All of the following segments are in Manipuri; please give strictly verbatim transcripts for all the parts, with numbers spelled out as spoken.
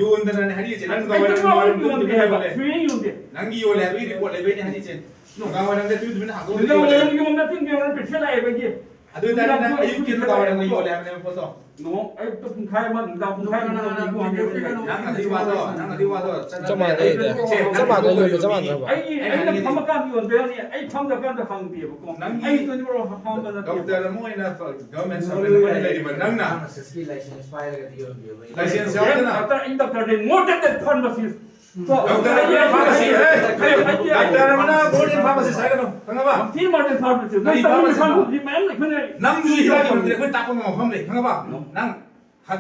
ꯌꯣꯟꯗꯅꯅꯦ ꯍꯥꯏꯔꯤꯁꯦ꯫ ꯅꯪ ꯑꯩ ꯅꯨꯡꯗꯥꯡꯋꯥꯏꯔꯝ ꯇꯨꯝꯕ ꯌꯣꯟꯕꯗꯤ ꯌꯣꯟꯗꯦ ꯍꯥꯏꯕ ꯍꯥꯏꯕ꯫ ꯂꯩ꯫ ꯁꯨꯡꯌꯣꯟ ꯌꯣꯟꯗꯦ꯫ ꯅꯪꯒꯤ ꯌꯣꯜꯂꯦ ꯍꯥꯏꯕꯒꯤ ꯔꯤꯄꯣꯔꯠ ꯂꯩꯕꯩꯅꯦ ꯍꯥꯏꯔꯤꯁꯦ꯫ ꯅꯨꯡꯗꯥꯡꯋꯥꯏꯔꯝꯗ ꯇꯨꯃꯤꯟ ꯇꯨꯃꯤꯟ ꯍꯥꯡꯗꯣꯛꯑꯒ ꯅꯨꯡꯗꯥꯡꯋꯥꯏꯔꯝ ꯌꯣꯜꯂꯦ꯫ ꯌꯣꯟꯕ ꯅꯠꯇꯦ, ꯅꯨꯡꯗꯥꯡꯋꯥꯏꯔꯝ ꯄꯦꯁꯦꯟ ꯂꯥꯛꯑꯦꯕꯒꯤ꯫ ꯑꯗꯨ ꯑꯣꯏꯇꯥꯔꯗꯤ ꯅꯪ ꯑꯌꯨꯛꯀꯤ ꯅꯨꯡꯗꯥꯡꯋꯥꯏꯔꯝ ꯌꯣꯜꯂꯦ ꯍꯥꯏꯕꯅꯦꯕ ꯄꯣꯠꯇꯣ꯫ ꯅꯣ, ꯑꯌꯨꯛꯇ ꯄꯨꯡꯈꯥꯏ ꯑꯃ, ꯅꯨꯡꯗꯥꯡ ꯄꯨꯡꯈꯥꯏ ꯑꯃ ꯅꯪ ꯑꯗꯨꯒꯤ ꯋꯥꯅꯦꯕ꯫ ꯅꯪ ꯑꯗꯨꯒꯤ ꯋꯥꯗꯣ, ꯅꯪ ꯑꯗꯨꯒꯤ ꯋꯥꯗꯣ ꯆꯠꯅꯗꯦ꯫ ꯆꯞ ꯃꯥꯟꯅꯩꯗ꯫ ꯁꯦ, ꯆꯞ ꯃꯥꯟꯅꯩ, ꯌꯣꯟꯕ ꯆꯞ ꯃꯥꯟꯅꯗ꯭ꯔꯕ? ꯑꯩ, ꯑꯩꯅ ꯑꯩꯅ ꯍꯥꯏꯅꯤꯡꯉꯤ ꯐꯝꯃꯀꯥꯟꯗ ꯌꯣꯟꯕ ꯌꯥꯅꯤ, ꯑꯩ ꯐꯝꯗ꯭ꯔꯀꯥꯟꯗ ꯍꯪꯗꯦꯕꯀꯣ꯫ ꯅꯪꯒꯤ ꯑꯩ ꯇ꯭ꯋꯦꯟꯇꯤ ꯐꯣꯔ ꯑꯋꯥꯔ ꯐꯝꯕ ꯅꯠꯇꯦꯕ꯫ ꯗꯣꯛꯇꯔ ꯑꯃ ꯑꯣꯏꯅ ꯐ-, ꯒꯚꯔꯟꯃꯦꯟ ꯁꯔꯚꯤꯁ ꯑꯃ ꯑꯣꯏꯅ ꯂꯩꯔꯤꯕ ꯅꯪꯅ ꯐꯥꯔꯃꯥꯁꯤꯁꯀꯤ ꯂꯥꯏꯁꯦꯟꯁ ꯄꯥꯏꯔꯒꯗꯤ ꯌꯣꯟꯕꯤꯕ ꯌꯥꯏ꯫ ꯂꯥꯏꯁꯦꯟꯁ ꯌꯥꯎꯗꯅ ꯗꯥꯛꯇꯔ, ꯑꯩ ꯗꯥꯛꯇꯔꯅꯦ, more than that pharmacist꯫ Doctor ꯑꯃꯅ ꯐꯥꯔꯃꯥꯁꯤ, ꯍꯦ, ꯀꯔꯤꯌꯣ? ꯗꯣꯛꯇꯔ ꯑꯃꯅ more than pharmacist ꯍꯥꯏꯒꯅꯨ, ꯈꯪꯉꯕ? ꯃꯌꯥꯝ ꯂꯩ, ꯑꯩꯈꯣꯏꯅ ꯅꯪꯁꯨ ꯍꯤꯗꯥꯛ ꯌꯣꯟꯕꯗꯤ ꯑꯩꯈꯣꯏ ꯇꯥꯛꯄ ꯉꯝꯕ ꯃꯐꯝ ꯂꯩ, ꯈꯪꯉꯕ? ꯅꯪ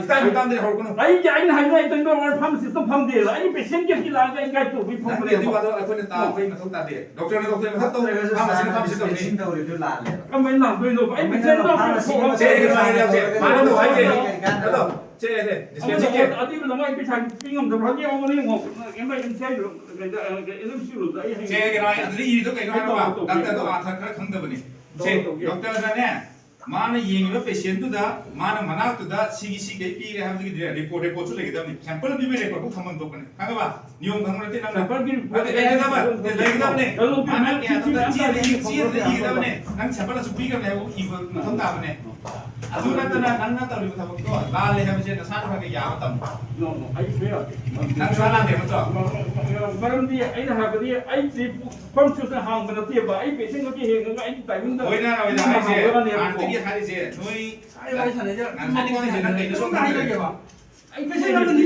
ꯍꯤꯗꯥꯛ ꯃꯇꯥꯡꯗ ꯍꯧꯔꯛꯀꯅꯨ꯫ ꯑꯩꯒꯤ, ꯑꯩꯅ ꯍꯥꯏꯕꯗꯤ ꯑꯩ ꯇꯦꯟꯗꯔ ꯐꯥꯔꯃꯥꯁꯤꯁꯇ ꯐꯝꯗꯦꯕ, ꯑꯩ ꯄꯦꯁꯦꯟ ꯀꯦꯌꯔꯒꯤ ꯂꯥꯛꯑꯒ ꯑꯩ ꯒꯥꯏꯗ ꯇꯧꯕꯒꯤ ꯅꯪꯒꯤ ꯐꯝꯕꯅꯦꯕ꯫ ꯑꯗꯨ ꯋꯥꯗꯣ ꯑꯩꯈꯣꯏꯅ ꯇꯥꯕꯒꯤ ꯃꯊꯧ ꯇꯥꯗꯦ꯫ ꯗꯣꯛꯇꯔꯅ ꯗꯣꯛꯇꯔ ꯃꯊꯧ ꯇꯧ, ꯐꯥꯔꯃꯥꯁꯤꯅ ꯐꯥꯔꯃꯥꯁꯤ ꯇꯧꯅꯤ꯫ ꯇꯧꯔꯤꯗꯨ ꯂꯥꯜꯂꯦꯕ꯫ ꯀꯃꯥꯏꯅ ꯂꯥꯛꯇꯣꯏꯅꯣ? ꯑꯩ ꯄꯦꯁꯦꯟꯗꯣ ꯁꯦ, ꯁꯦ, ꯁꯦ, ꯃꯥꯅ ꯇꯧ ꯍꯥꯏꯁꯦ, ꯃꯥꯅ ꯇꯧ ꯍꯥꯏꯁꯦ꯫ ꯑꯗꯣ, ꯁꯦ, ꯁꯦ, ꯗꯤꯁꯄꯦꯟꯁꯔ ꯀꯦꯌꯔ꯫ ꯑꯗꯨꯒꯤ ꯂꯃꯥꯏ ꯄꯩꯁꯥ ꯄꯤ ꯉꯝꯗꯕ꯭ꯔꯣ? ꯍꯧꯖꯤꯛ ꯑꯃꯨꯛ ꯌꯦꯡꯉꯣ, M I M C I ꯗꯣ, ꯀꯩꯗ, ꯑꯦꯝ ꯁꯤ ꯔꯣꯗ ꯑꯩ ꯍꯌꯦꯡ ꯁꯦ, ꯀꯩꯅꯣ, ꯑꯗꯨꯗ ꯏꯔꯤꯗꯣ ꯀꯩꯅꯣ ꯍꯥꯏꯔꯕ? ꯇꯧꯒꯦ, ꯇꯧꯒꯦ꯫ ꯗꯥꯛꯇꯔꯗꯣ ꯑꯥꯔꯊ ꯈꯔ ꯈꯪꯗꯕꯅꯤ꯫ ꯁꯦ, ꯇꯧꯒꯦ, ꯇꯧꯒꯦ꯫ ꯗꯣꯛꯇꯔꯗꯅꯦ, ꯃꯥꯅ ꯌꯦꯡꯉꯤꯕ ꯄꯦꯁꯦꯟꯗꯨꯗ, ꯃꯥꯅ ꯃꯅꯥꯛꯇꯨꯗ ꯁꯤꯒꯤ ꯁꯤ ꯀꯩ ꯄꯤꯔꯦ ꯍꯥꯏꯕꯗꯨꯒꯤ ꯔꯦꯀꯣꯔꯗ, ꯔꯦꯀꯣꯔꯗꯁꯨ ꯂꯩꯒꯗꯕꯅꯤ꯫ ꯁꯦꯝꯄꯜ ꯄꯤꯕꯒꯤ ꯔꯦꯀꯣꯔꯗꯐꯥꯎ ꯊꯝꯐꯝ ꯊꯣꯛꯄꯅꯤ꯫ ꯈꯪꯉꯕ? ꯅꯤꯌꯣꯝ ꯈꯪꯕ ꯅꯠꯇꯦ ꯅꯪꯅ꯫ ꯁꯦꯝꯄꯜꯒꯤ ꯅꯠꯇꯦ, ꯂꯩꯒꯗꯕ, ꯅꯠꯇꯦ, ꯂꯩꯒꯗꯕꯅꯦ꯫ ꯀꯩꯅꯣ, ꯃꯥꯅ ꯁꯤ ꯀꯌꯥꯗ ꯃꯌꯥꯝ ꯆꯦꯟꯗ ꯇꯥꯕꯅꯦ, ꯏ-, ꯆꯦꯟꯗ ꯏꯒꯗꯕꯅꯦ꯫ ꯅꯪ ꯁꯦꯝꯄꯜ ꯑꯁꯨꯛ ꯄꯤꯈ꯭ꯔꯕꯅꯦ ꯍꯥꯏꯕ ꯏꯕ ꯃꯊꯧ ꯇꯥꯕꯅꯦ꯫ ꯑꯗꯨ ꯅꯠꯇꯅ ꯅꯪꯅ ꯇꯧꯔꯤꯕ ꯊꯕꯛꯇꯣ ꯂꯥꯜꯂꯦ ꯍꯥꯏꯕꯁꯦ ꯅꯁꯥꯅ ꯈꯔ ꯈꯔ ꯌꯥꯕ ꯇꯝꯃꯨ꯫ ꯅꯣ, ꯅꯣ, ꯑꯩ ꯁꯣꯏ ꯌꯥꯗꯦ꯫ ꯅꯪ ꯁꯨꯡꯂꯥꯟ ꯂꯥꯟꯗꯦ ꯅꯠꯇ꯭ꯔꯣ? ꯃꯔꯝꯗꯤ ꯑꯩꯅ ꯍꯥꯏꯕꯗꯤ ꯑꯩꯗꯤ ꯐꯥꯔꯃꯥꯁꯤꯁꯇ ꯍꯥꯡꯕ ꯅꯠꯇꯦꯕ, ꯑꯩ ꯄꯦꯁꯦꯟ ꯑꯃꯒꯤ ꯍꯦꯡꯉꯒ ꯑꯩꯒꯤ ꯇꯥꯏꯃꯤꯡꯗ ꯍꯣꯏꯅ, ꯍꯣꯏꯅ ꯑꯩꯅ ꯍꯥꯏꯁꯦ, ꯍꯥꯡꯕ ꯋꯥꯅꯦꯕꯀꯣ꯫ ꯍꯥꯟꯅꯗꯒꯤ ꯍꯥꯏꯔꯤꯁꯦ, ꯅꯣꯏ ꯑꯩ ꯋꯥꯔꯤ ꯁꯥꯟꯅꯩꯁꯦ ꯉꯁꯥꯏꯗꯒꯤ ꯍꯥꯏꯔꯤꯁꯦ, ꯅꯪ ꯀꯩꯅꯣ ꯁꯣꯝꯗ ꯍꯥꯏꯔꯒꯦꯕ꯫ ꯑꯩ ꯄꯦꯁꯦꯟ ꯑꯃꯅꯤ,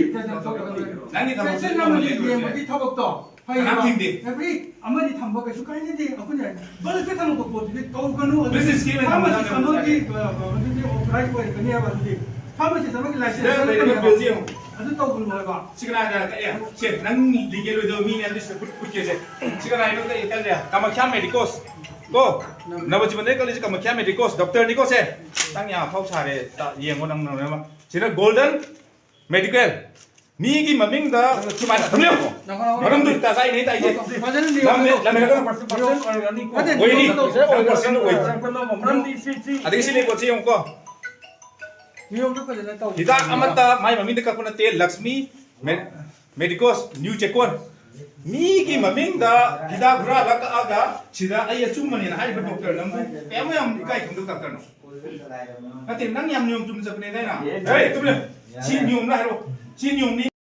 ꯅꯪꯒꯤ ꯊꯕꯛꯇꯣ ꯄꯦꯁꯦꯟ ꯑꯃꯅꯤ ꯌꯦꯡꯕꯒꯤ ꯊꯕꯛꯇꯣ ꯐꯩꯌꯦꯕ꯫ ꯀꯅꯥꯝ ꯊꯤꯡꯗꯦ꯫ ꯑꯦꯕ꯭ꯔꯤ ꯑꯃꯅꯤ ꯊꯝꯕ ꯀꯩꯁꯨ ꯀꯥꯏꯅꯗꯦ꯫ ꯑꯩꯈꯣꯏꯅ ꯕꯜꯁꯇ ꯊꯝꯃꯛꯄ ꯄꯣꯠꯇꯨꯗꯤ ꯇꯧꯒꯅꯨ꯫ ꯑꯗꯨꯗꯤ ꯕꯤꯖꯤꯅꯦꯁꯀꯤ ꯑꯣꯏꯅ ꯐꯥꯔꯃꯥꯁꯤꯁ ꯊꯝꯕ ꯑꯃꯒꯤ, ꯌꯥꯗꯦ꯫ ꯑ, ꯑꯗꯨꯗꯤ ꯑꯣꯊꯣꯔꯥꯏꯖ ꯑꯣꯏꯔꯛꯀꯅꯦꯕ꯫ ꯑꯗꯨꯗꯤ ꯐꯥꯔꯃꯥꯁꯤꯁ ꯑꯃꯒꯤ ꯂꯥꯏꯁꯦꯟꯁ ꯁꯤꯗ ꯂꯩꯔꯤꯕ ꯂꯧꯔꯛꯀꯅꯦꯕ꯫ ꯕꯤꯜꯁꯦ ꯌꯦꯡꯉꯨ꯫ ꯑꯗꯨ ꯇꯧꯒꯅꯨ ꯍꯥꯏꯕ꯫ ꯁꯤ ꯀꯅꯥ ꯀꯅꯥ ꯀꯛꯑꯦ? ꯁꯦ, ꯅꯪ ꯂꯤꯒꯦꯜ ꯑꯣꯏꯗꯕ ꯃꯤꯅꯦ, ꯑꯗꯨ ꯁꯤꯗ ꯎꯠ-, ꯎꯠꯀꯦꯁꯦ꯫ ꯁꯤ ꯀꯅꯥ ꯍꯥꯏꯅꯣ ꯀꯛꯑꯦ? ꯀꯛꯑꯦ? ꯀꯥꯃꯥꯈ꯭ꯌꯥ ꯃꯦꯗꯤꯀꯣꯁ꯫ ꯀꯣ? ꯅꯕꯖꯤꯕꯟꯗꯒꯤ ꯀꯛꯂꯤꯁꯦ ꯀꯥꯃꯥꯈ꯭ꯌꯥ ꯃꯦꯗꯤꯀꯣꯁ, ꯗꯣꯛꯇꯔꯅꯤꯀꯣ ꯁꯦ꯫ ꯅꯪ ꯌꯥꯝ ꯑꯐꯥꯎ ꯁꯥꯔꯦ꯫ ꯇ-, ꯌꯦꯡꯉꯣ ꯅꯪ, ꯅꯪ, ꯅꯪ꯫ ꯁꯤꯅ ꯒꯣꯜꯗꯟ ꯃꯦꯗꯤꯀꯦꯜ꯫ ꯃꯤꯒꯤ ꯃꯃꯤꯡꯗ ꯁꯨꯃꯥꯏꯅ ꯑꯗꯨꯝ ꯂꯩꯌꯣ꯫ ꯅꯪ ꯍꯣꯔꯦꯟ ꯃꯔꯝꯗꯨ ꯇꯥ ꯇꯥꯏꯅꯦ ꯇꯥꯏꯁꯦ꯫ ꯐꯖꯅ ꯂꯤꯌꯣ꯫ ꯂꯝ-, ꯂꯝꯍꯦꯜꯂꯛꯀꯅꯨ꯫ ꯅꯠꯇꯦ, ꯑꯣꯏꯅꯤ꯫ ꯅꯤꯌꯣꯝꯗꯣ ꯅꯪ ꯄꯔꯁꯦꯟ ꯑꯣꯏ꯫ ꯃꯔꯝꯗꯤ ꯁꯤ, ꯁꯤ ꯑꯗꯒꯤ ꯁꯤ ꯂꯩꯀꯣ, ꯁꯤ ꯌꯦꯡꯉꯨꯀꯣ꯫ ꯅꯤꯌꯣꯝꯗꯣ ꯐꯖꯅ ꯇꯧ꯫ ꯍꯤꯗꯥꯛ ꯑꯃꯠꯇ ꯃꯥꯏ ꯃꯃꯤꯡꯗ ꯀꯛꯄ ꯅꯠꯇꯦ꯫ ꯂꯛꯁꯃꯤ ꯃꯦ- ꯃꯦꯗꯤꯀꯣꯁ ꯅ꯭ꯌꯨ ꯆꯦꯛꯀꯣꯟ꯫ ꯃꯤꯒꯤ ꯃꯃꯤꯡꯗ ꯍꯤꯗꯥꯛ ꯍꯨꯔꯥꯜꯂ ꯀꯛꯑꯒ ꯁꯤꯗ ꯑꯩ ꯑꯆꯨꯝꯕꯅꯦꯅ ꯍꯥꯏꯔꯤꯕ ꯗꯣꯛꯇꯔ ꯅꯪꯕꯨ ꯀꯌꯥꯃꯨꯛ ꯌꯥꯝ ꯏꯀꯥꯏ ꯈꯪꯗꯕ ꯗꯥꯛꯇꯔꯅꯣ? ꯅꯠꯇꯦ, ꯅꯪ ꯌꯥꯝ ꯅꯤꯌꯣꯝ ꯆꯨꯝꯅ ꯆꯠꯄꯅꯦ ꯅꯪꯅ꯫ ꯍꯦ, ꯇꯨꯃꯤꯟ ꯂꯩꯌꯨ꯫ ꯁꯤ ꯅꯤꯌꯣꯝꯂ ꯍꯥꯏꯔꯛꯑꯣ꯫ ꯁꯤ ꯅꯤꯌꯣꯝꯅꯤ꯫